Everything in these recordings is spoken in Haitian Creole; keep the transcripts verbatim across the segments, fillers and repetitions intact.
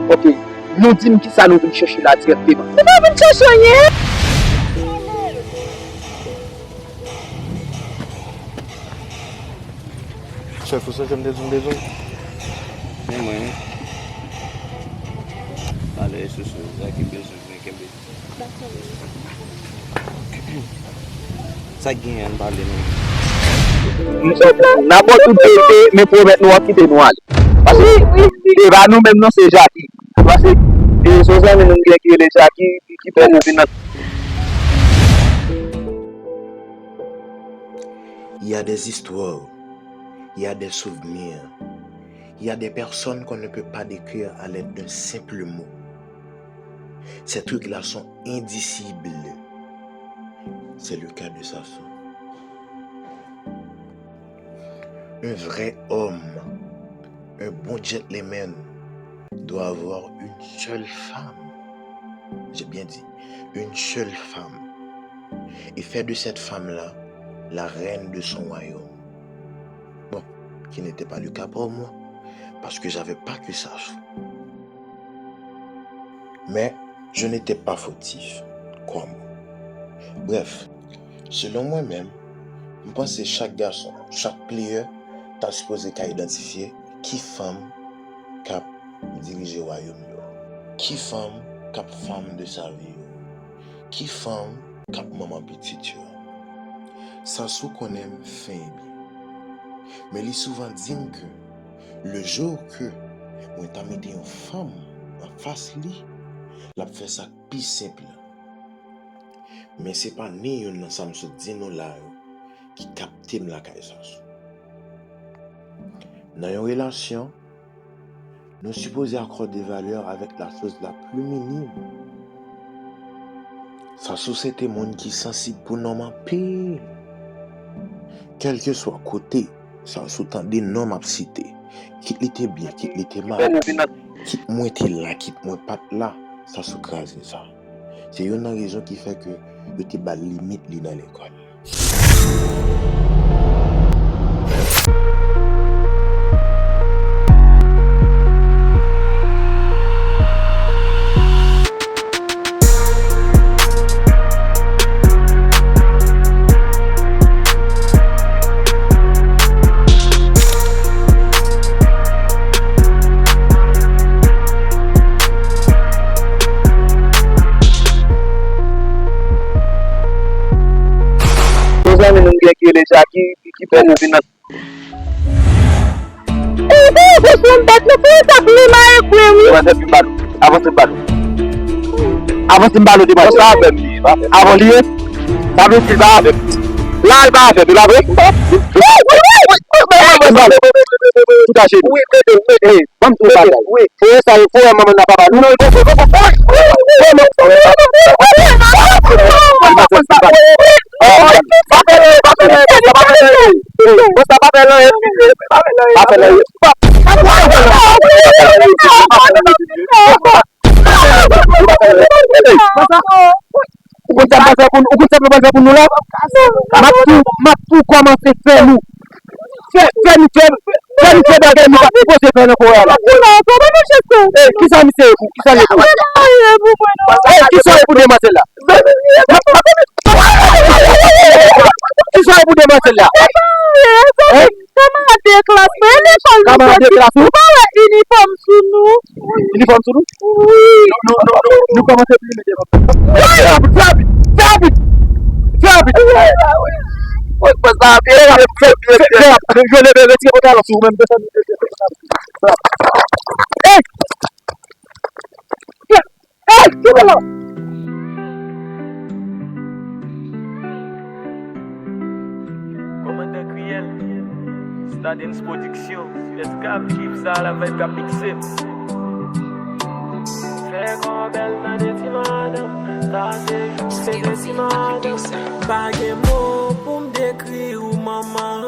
Ok, nou di m kisa nou vin chèche la dirèkteman. Nou pa vin chèche anyen! Chèf, ou sonje m te di w m bezwen w? Men mwen, wi. Pale sou sou, sa ki bezwen mwen kenbe. Sa k genyen, ann pale non. N ap ba w tout verite, men pwomèt nou w ap kite nou ale. Paske se pa nou menm non, se Jaki. Paske se yon zanmi nou gen ki rele Jaki ki fè nou vin nan. Il y a des histoires, il y a des souvenirs, il y a des personnes qu'on ne peut pas décrire à l'aide d'un simple mot. Ces trucs-là sont indicibles. C'est le cas de Sassou. Un vrai homme, un bon gentleman doit avoir une seule femme. J'ai bien dit, une seule femme. Et faire de cette femme-là la reine de son royaume. Bon, qui n'était pas le cas pour moi, parce que j'avais pas que Sassou. Mais je n'étais pas fautif, crois-moi. Bref, selon mwen menm, m panse chak gason, chak player ta sipoze ka idantifye ki fanm k ap dirije wayòm yo, ki fanm k ap femme de sa vie yo, ki fanm k ap manman pitit yo. Sassou konnen m fen e byen, men li souvan di m ke le jour ke mwen ta mete yon fanm anfas li, l ap fè sa k pi senp la. Men se pa ni youn nan sa m sot di nou la yo ki kapte m lakay Sassou. Nan yon relasyon, nou sipoze akòde valè avèk la chose la plus minime. Sassou se te moun ki sansib pou nonm anpil. Kèlkeswa kote Sassou tande nonm ap site, kit li te byen, kit li te mal, kit mwen te la, kit mwen pa t la, Sassou kraze sa. Se youn nan rezon ki fè ke yo te ba l limit li nan lekòl. Yon zanmi nou gen ki rele Jaki, ki fè nou vin nan. Ou te yon gwo son bèt, nou fè sa pli mare kwe, wi. Avanse m ba nou. Avanse m ba nou. Avanse m ba nou, demann. Sa avè m li ye, pa avan li ye. Sa vle di l pa avè m. La, l pa avè m, li pa vre? Wi, wi, wi, wi. Tout ajenou. Wi, mete, mete. Ban m di w yon bagay. Wi. Foye sa yo, foye manman n ap papa. Nou nan. Wi. Bòs la pa fè l anyen, bòs la pa fè l anyen. Bòs la pa fè l anyen. Pa fè l anyen. Ou konn sa m pral fè pou nou, ou konn sa m pral fè pou nou la? M ap tou, m ap tou kòmanse fè nou. Fè, fè nou, fè, fè nou fè bagay nou pa sipoze fè nan forè a la. Ey, kisa misye ye pou, kisa l ye pou? Ey, kisa l ye pou demwazèl la? Kisa l ye pou demwazèl la? Hein? Kamarad de klas mwen, lekòl nou soti. Kamarad de klas ou? Ou pa wè inifòm sou nou? Inifòm sou nou? Wi. Nou, nou, nou, nou, nou kòmanse filme devan. Fè rapid, fè rapid, fè rapid, fè rapid. Fè rapid. Fè, fè, fè rapid. Yo leve, retire pantalon sou ou menm, desann. Ey! Ey! Kenbe la! Kòmandè Kriyèl, Stardens Production, Esclave, Chief Zara, Vibe k ap mikse. Fè kò bèl, tande ti madanm, sa se jou fete ti madanm. Pa gen mo pou m dekri ou, manman.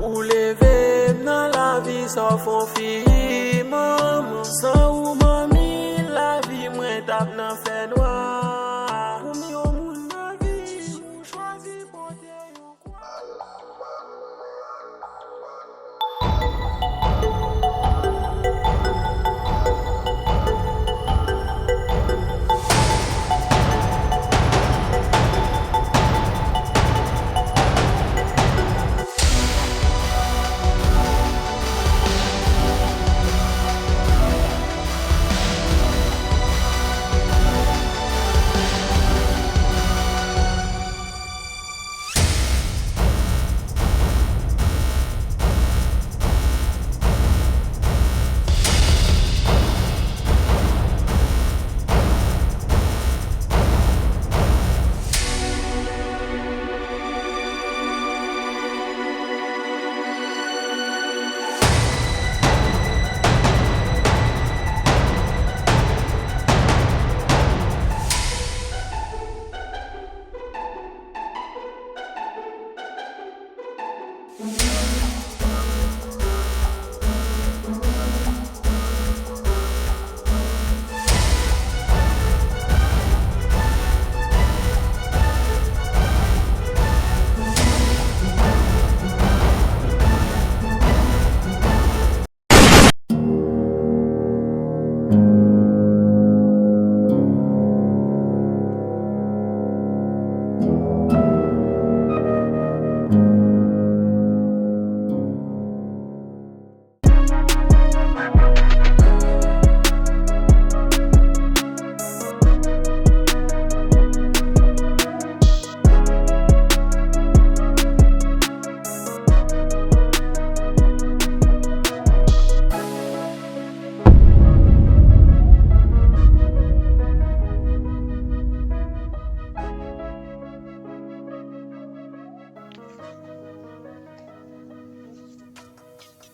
Ou leve m nan lavi, sa w fè w fi manman. San ou manmi, lavi mwen t ap nan fènwa. Pou m yon moun nan vi, ou chwazi pote yon kwa.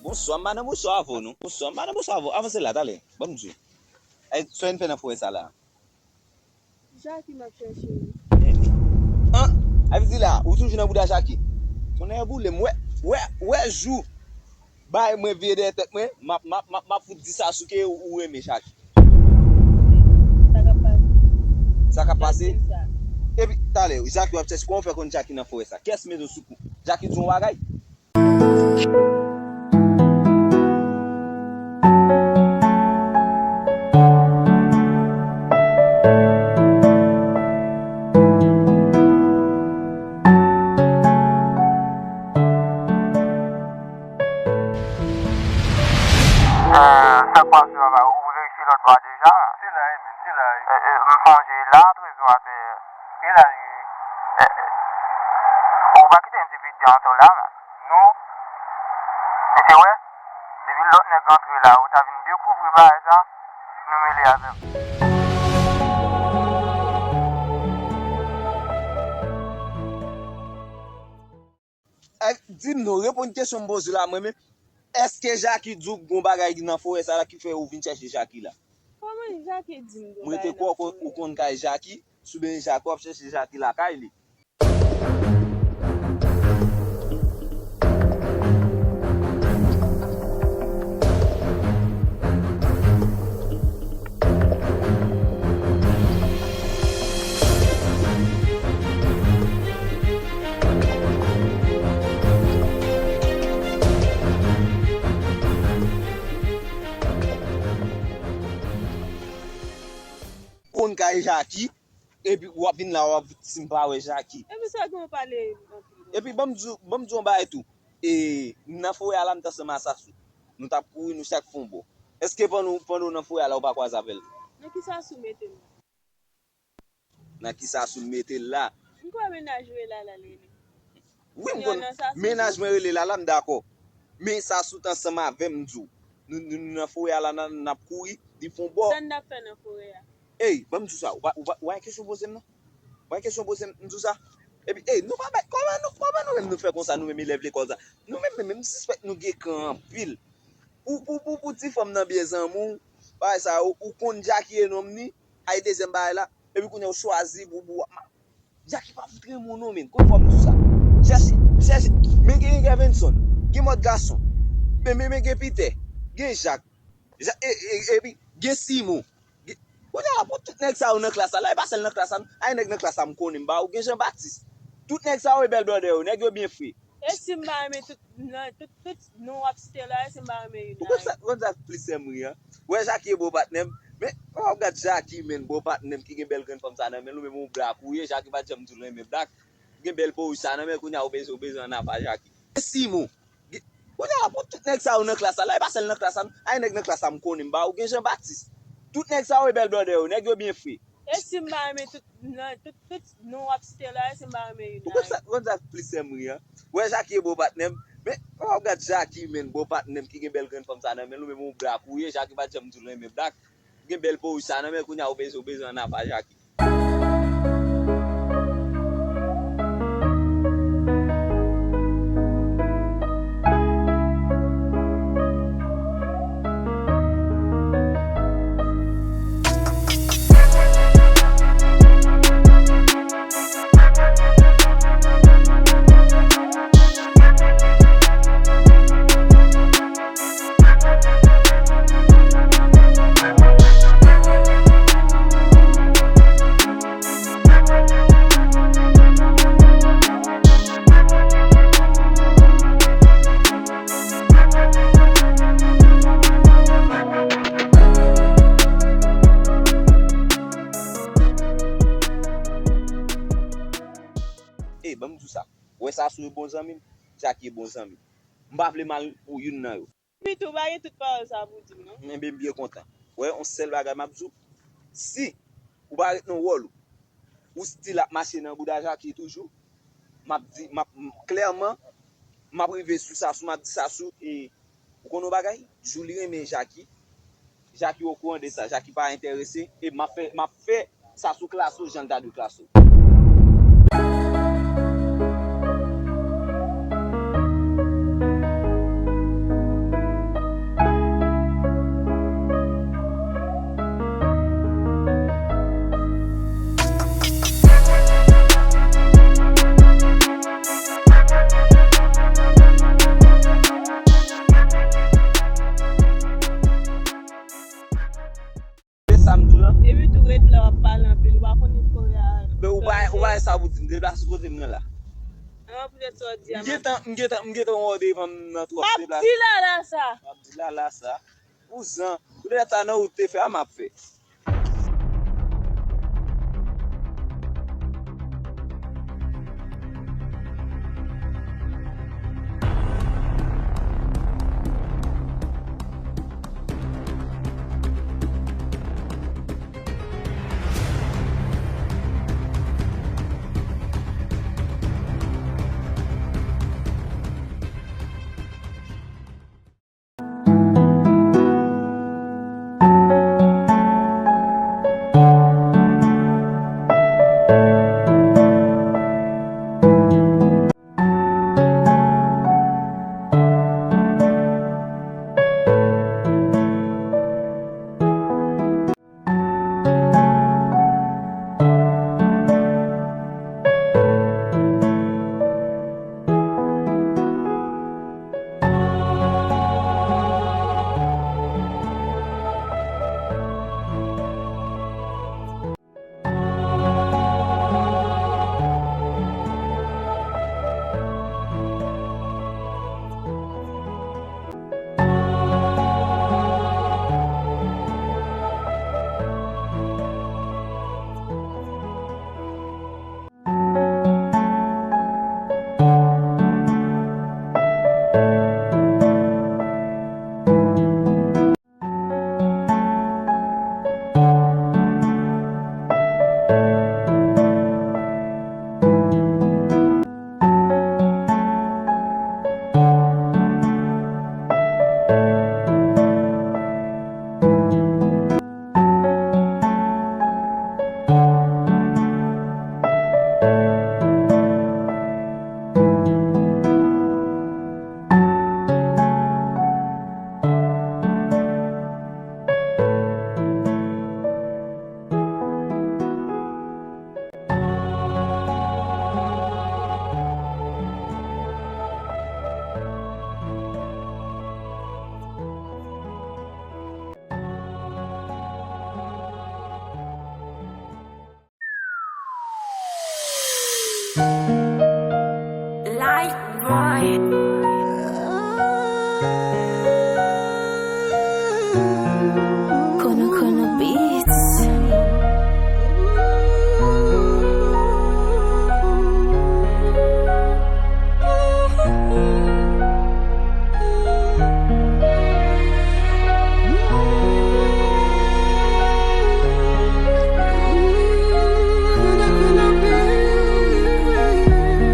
Bonswa, madanm, bonswa avè w, non. Bonswa, madanm, bonswa avè w. Avanse la, talè. Ban m di w. Ay, sa w vin fè nan forè sa la? Jaki m ap chèche wi. An, a vle di la, ou toujou nan bouda Jaki. Tonnè boule m, wè, wè, wè jou. Bay mwen vire dèyè tèt mwen, m ap, m ap, m ap, m ap fout di Sasou ke ou, ou renmen Jaki. Sa k ap pase? Sa k ap pase? Jaki sa. Epi, talè, Jaki w ap chèche, kòman w fè konn Jaki nan forè sa? Kiyès mete w sou kou? Jaki di w yon bagay? Ah, sa k pase papa? Ou, ou verifye lòt bò a deja? Se la, men, se la. Eh, eh, m sonje la, trezò atè. Se la, wi. Eh, eh. Ou pa kite endividi an atò la, non? Non. Mesye, wè, depi lòt nèg antre la, ou ta vin dekouvri bagay sa, nou mele avè m. Ay, di m non, reponn kesyon m poze w la, mwen menm. Èske Jaki di w gon bagay nan forè sa la ki fè ou vin chèche Jaki la? Kòman Jaki di m gon bagay nan forè? Mwen te kwè ou konn kay Jaki, oubyen Jaki w ap chèche Jaki lakay li. Konn kay Jaki, epi w ap vin la, w ap di m pa wè Jaki. Epi sa gen w pale anpil konsa? Epi ban m di w, ban m di w yon bagay tou. E, nan forè a la, m t ansanm a Sasou. Nou t ap kouri, nou chak fè yon bò. Èske pandan, pandan w nan forè a la, ou pa kwaze avè l? Nan ki Sasou mete m? Nan ki Sasou mete l la? M kwè mennaj rele la, l rele. Wi, m konn. Mennaj mwen rele Lala, m dakò. Men Sasou t ansanm avè m, m di w. Nou, nou, nou nan forè a la, n, n ap kouri, li fè yon bò. Sa n ap fè nan forè a? Ey, ban m di w sa, ou pa, ou pa, ou pa gen kesyon poze m, non? Ou pa gen kesyon poze m, m di w sa? Epi, ey, nou pa bay, kòman nou, kòman nou menm nou fè konsa, nou menm elèv lekòl sa? Nou menm, menm, menm sispèk nou gen kran anpil. Pou, pou, pou, pou ti fanm nan byen zanmi w, bagay sa yo, ou konn Jaki e nonm ni, ay dezyèm bagay la, epi kounye a ou chwazi pou, pou w ap ma-, Jaki pa fout renmen w non, men. Konn fwa m di w sa. Chèche, chèche. Men gen Kevenson. Gen Mòt Gason. Men, men, men gen Pitè. Gen Jak. Ja-, e, e, epi, gen Simon. Gen, kounye a la, pou tout nèg sa yo nan klas la, la, e pa sèl nan klas la, non. Ay nèg nan klas la, m konnen, m ba ou, gen Jan Batis. Tout nèg sa yo, e bèl blòdè yo, nèg yo byen fre. E si m pa renmen tout, nan, tout, tout non w ap site la, e si m pa renmen youn nan yo? Ou konn sa, konn sa k plis fè m ri a? Ou wè Jaki e bon patnè m, men w ap gad Jaki, menn, bon patnè m ki gen bèl grenn fanm sa nan men l, ou menm yon blak ou ye, Jaki pa t janm di w l renmen blak. Gen bèl powouj sa nan men l, kounye a ou bezwen, ou bezwen ann apa Jaki. Gen Simon. Gen, kounye a la, pou tout nèg sa yo nan klas la, la, e pa sèl nan klas la, non. Ay nèg nan klas la, m konnen, m ba ou, gen Jan Batis. Tout nèg sa yo, e bèl blòdè yo, nèg yo byen fre. E si m pa renmen tout, nan, tout, tout non w ap site la, e si m pa renmen youn nan yo? Ou konn sa, konn sa k plis fè m ri a? Ou wè Jaki e bon patnè m, men w ap gad Jaki, menn, bon patnè m ki gen bèl grenn fanm sa nan men l, ou menm yon blak ou ye, Jaki pa t janm di w l renmen blak. Gen bèl powouj sa nan men l, kounye a ou bezwen, ou bezwen ann apa Jaki. Ey, ban m di w sa. Ou wè Sasou e bon zanmi m, Jaki e bon zanmi m. M pa vle mal pou youn nan yo. Pito, ou pa gen tout pawòl sa pou di m, non? Enben, m byen kontan. Ou wè, yon sèl bagay m ap di w, si ou pa ret nan wòl ou, ou still ap mache nan bouda Jaki toujou, m ap di, m ap, m, klèman, m ap rive sou Sasou, m ap di Sasou, e, ou konn yon bagay? Jou li renmen Jaki, Jaki okouran de sa, Jaki pa enterese, e m ap fè, m ap fè Sasou klase w jan l ta dwe klase w. la. An, poutèt sa w di a, m gentan, m gentan, m gentan wè w devan m nan twòp deplase. M ap di Lala sa. M ap di Lala sa. Kouzan, poutèt sa nan wout te fè a, m ap fè. Light boy. Kono Kono Beats.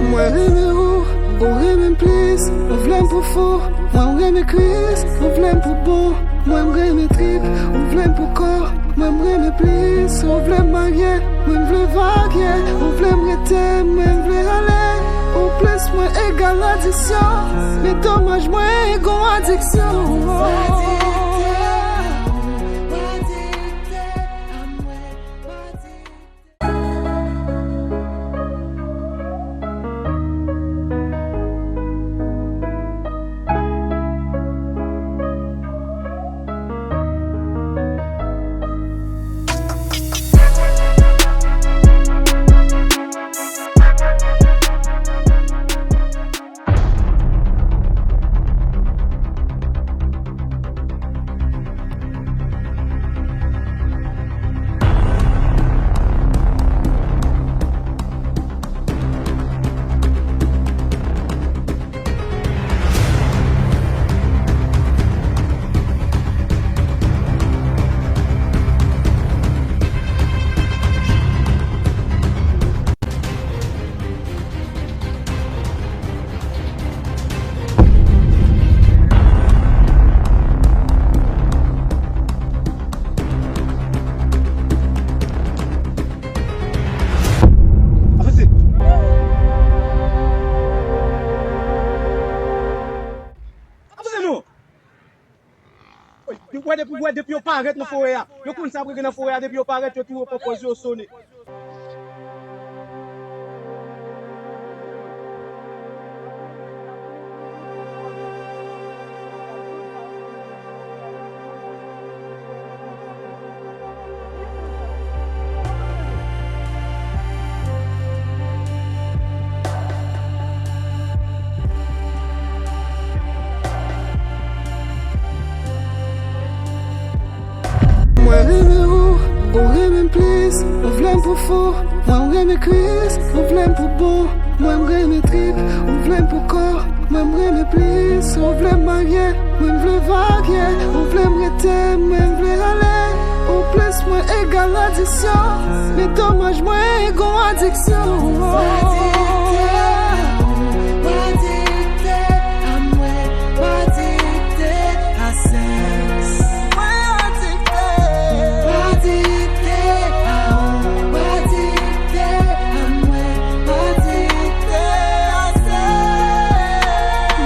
Mwen renmen ou, ou renmen m plis, ou vle m pou fou, mwen m renmen Kris, ou vle m pou bon, mwen m renmen trip, ou vle m pou kò, mwen m renmen plis, ou vle m marye, mwen m vle varye, ou vle m rete, mwen m vle ale, ou plis mwen egal adiksyon, men domaj mwen gon adiksyon. Avanse! Avanse non! Wè depi, wè depi yo parèt nan forè a. Yo konn sa ap regle nan forè a, depi yo parèt, yo tou yo pran pòz yo, yo sone. Renmen plis, ou vle m pou fou, mwen m renmen kwis, ou vle m pou bon, mwen m renmen trip, ou vle m pou kò, mwen m renmen plis, ou vle m marye, mwen m vle varye, ou vle m rete, mwen m vle ale, ou plis mwen egal adiksyon, men domaj mwen gon adiksyon. Adikte a mwen, adikte a sèks. Mwen adikte. Adikte a ou, adikte a mwen, adikte a sèks.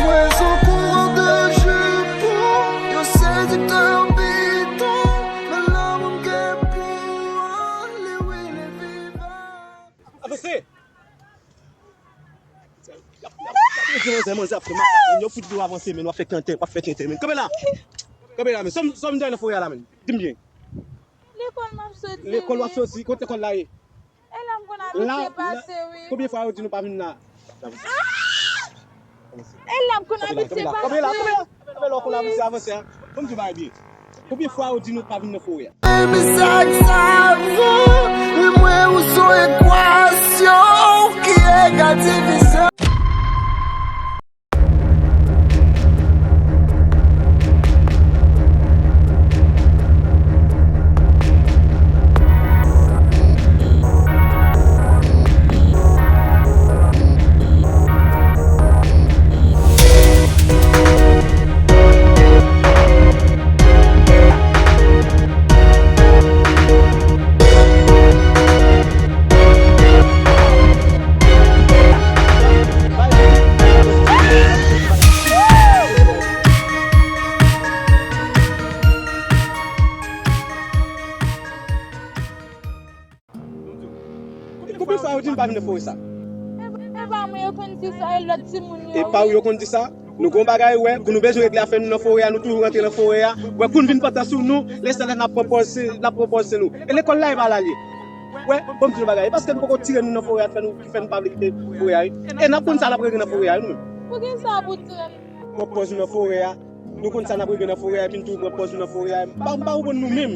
Mwen sou kouran de jipon, yon sediktè bidon, men lanmou m gen pou ou, li wi, li vivan. Avanse! Y ap, y ap, y ap rete manzè, manzè ap fè makak, men yo fout di w avanse, men w ap fè tenten, w ap fè tenten, men. Kanpe la! Kanpe la, men. Sa w, sa w vin fè nan forè a la, men? Di m byen. Lekòl m ap soti, lekòl w ap wi. Soti, kote lekòl la ye? E la m konn abitye pase, wi. Konbyen fwa yo di nou pa vin la? E la m konn abitye pase. Kanpe la, kanpe la, kanpe la. Kanpe la, w konn avanse, avanse a. Ban m di w bagay byen. Konbyen fwa yo di nou pa vin nan forè a? Mizè ak savon, li mwen ou son ekwasyon ki egal divizyon. Konbyen fwa yo di nou pa vin nan forè sa? E pa mwen yo konn di sa, e lòt timoun yo. E pa ou yo konn di sa? Nou gon bagay, wè, pou nou bezwen regle afè nou nan forè a, nou toujou rantre nan forè a. Wè, kou n vin pantan sou nou, lè sa la n ap pran pòz se, n ap pran pòz se nou. E lekòl la, e pa la l ye. Wè, bon, m di nou bagay, e paske nou poko tire nou nan forè a, fè nou, ki fè nou pa vle kite forè a, wi. E n ap konn sa n ap regle nan forè a, wi, nou menm. Poukisa pou tire nou? Pran pòz nou nan forè a. Nou konn sa n ap regle nan forè a, epi n toujou pran pòz nou nan forè a. M pa, m pa konprann nou menm.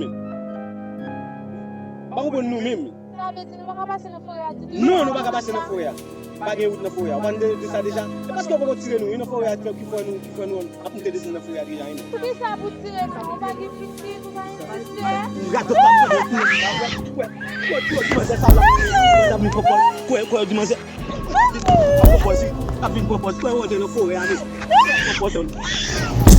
M pa konprann nou menm. Sa vle di nou pa ka pase nan forè a ditou? Non, nou pa ka pase nan forè a. Pa gen wout nan forè a. Ou pa tande de sa deja? E paske yo poko tire nou, wi, nan forè a, ki fè nou, ki fè nou ap moute desann nan forè a deja, wi, non. Poukisa pou tire nou? Ou pa gen pitit, ou pa gen pitit, frè? Radòt ap tande kou. Kwè, kwè, kwè, di manzè sa la. Manzè ap vin pran pòz. Kwè, kwè, di manzè. Ap pran pòz, wi. Ap vin pran pòz. Kwè, ou antre nan forè a, non. Pran pòz, non.